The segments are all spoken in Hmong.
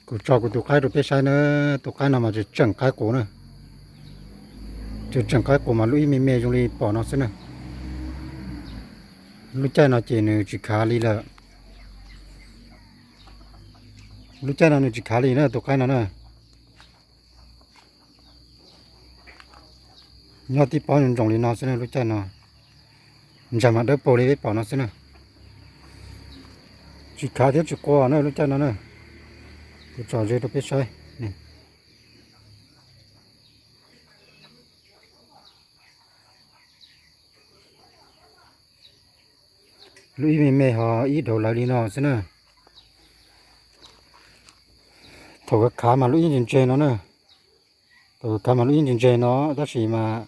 Kuv tso kuv tus qaib rau peb saib na, tus qaib no mas tseem qaib qus na, tseem qaib qus mas lub ib me me zoo li pom no xwb na. Lub caij no ces nws tsis khav li lawm, lub caij no nws tsis khav li na tus qaib no na. Nyob tib pob ntsoos li no xwb na lub caij no, ntsag mas dawb paug li peb pom no xwb na. Tsis khav thiab tsis qua na lub caij no na. Kuv tso ze rau peb saib. Lub ib me me ho ib dhau lawv li no xwb na. Thaum khav mas lub ib ntse ntse no na, thaum khav mas lub ib ntse ntse no, tab sis mas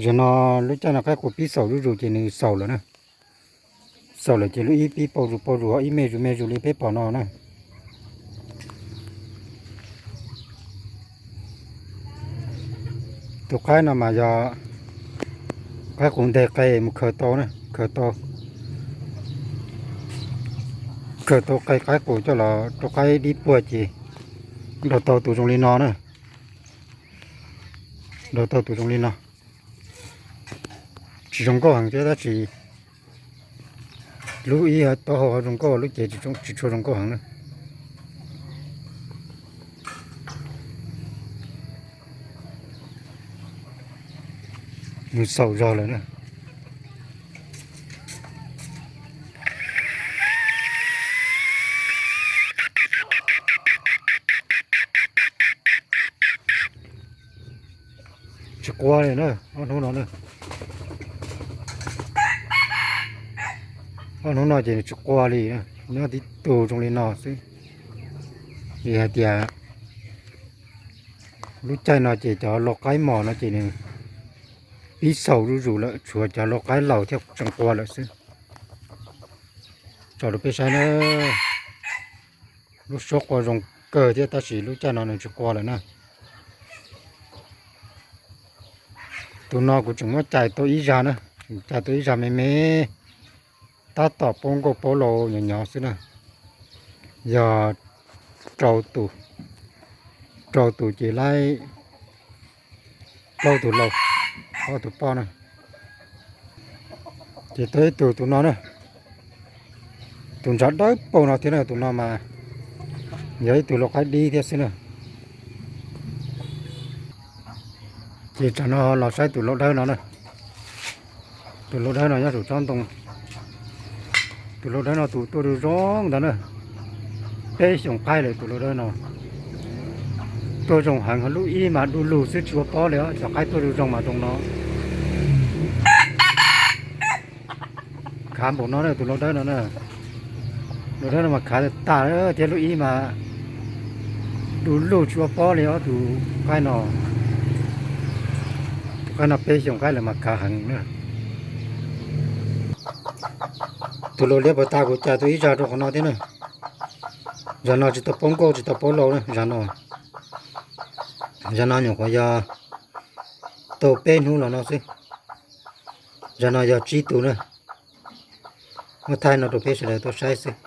zaum no lub caij no qaib qus pib xaus zuj zus ces nws xaus lawm na. Xaus lawm ces lub ib pib paug zus paug zus ho ib me zus me zus li peb pom no na. Tus qaib no mas yog qaib qus nteg qe mus khaws tau na, khaws tau, khaws tau qe qaib qus coj los rau qaib dib puag ces nrog tau tus zoo li no na. Nrog tau tus zoo li no. Tsis zoo nkauj heev thiab tab sis lub ib taub hau ho zoo nkauj, lub cev tsis tshua zoo nkauj heev na. Nws xaus zog lawm na. Tsis qua li na, ob hnub no na. Ob hnub no ces nws tsis qua li, nyob tib tug zoo li no xwb. Vim hais tias lub caij no ces cov lau qaib mos no ces nws pib xaus zuj zus lawm, tshuav cov lau qaib laus thiaj tseem qua lawm xwb. Tso rau peb saib na. Lub suab qua zoo kawg thiab tab sis lub caij no nws tsis qua lawm na. Tus no kuv tseem muab cais tau ib zag na, tseem cais tau ib zag me me, tab tom paub nkauj paub lau nyob nyob xwb na. Yog rau tus, rau tus ces laib plaub tus lau, ob tus poj na. Ces tau ib tug tus no na, tus ntsa dawb paug no thiab na, tus no mas yog ib tug lau qaib dib thiab xwb na. Ces tsam no los saib tus lau dawb no na. Tus lau dawb no nyob saum tsob ntoo. Tus lau dawb no tus tuaj zoo zoo ntag na. Peb xyoos qaib lawm tus lau dawb no. Tuaj zoo heev, lub ib mas du lug xwb tsis ua pob li os, cov qaib tuaj zoo zoo mas zoo no. Khav npaum no na tus lau dawb no na. Lau dawb no mas khav tag thiab lub ib mas du lug tsis ua pob li os tus qaib no. Tus qaib no peb xyoos qaib lawm mas khav heev na. Tus lau liab puag ta kuv cais tau ib zag rau qhov no thiab na. Zag no tsis tau paub nkauj tsis tau paub lau na, zag no, zag no nyuam qhuav yog tau peb hnub los no xwb. Zag no yog tsib tus na. Muab thaij no rau peb sawv daws tau saib xwb.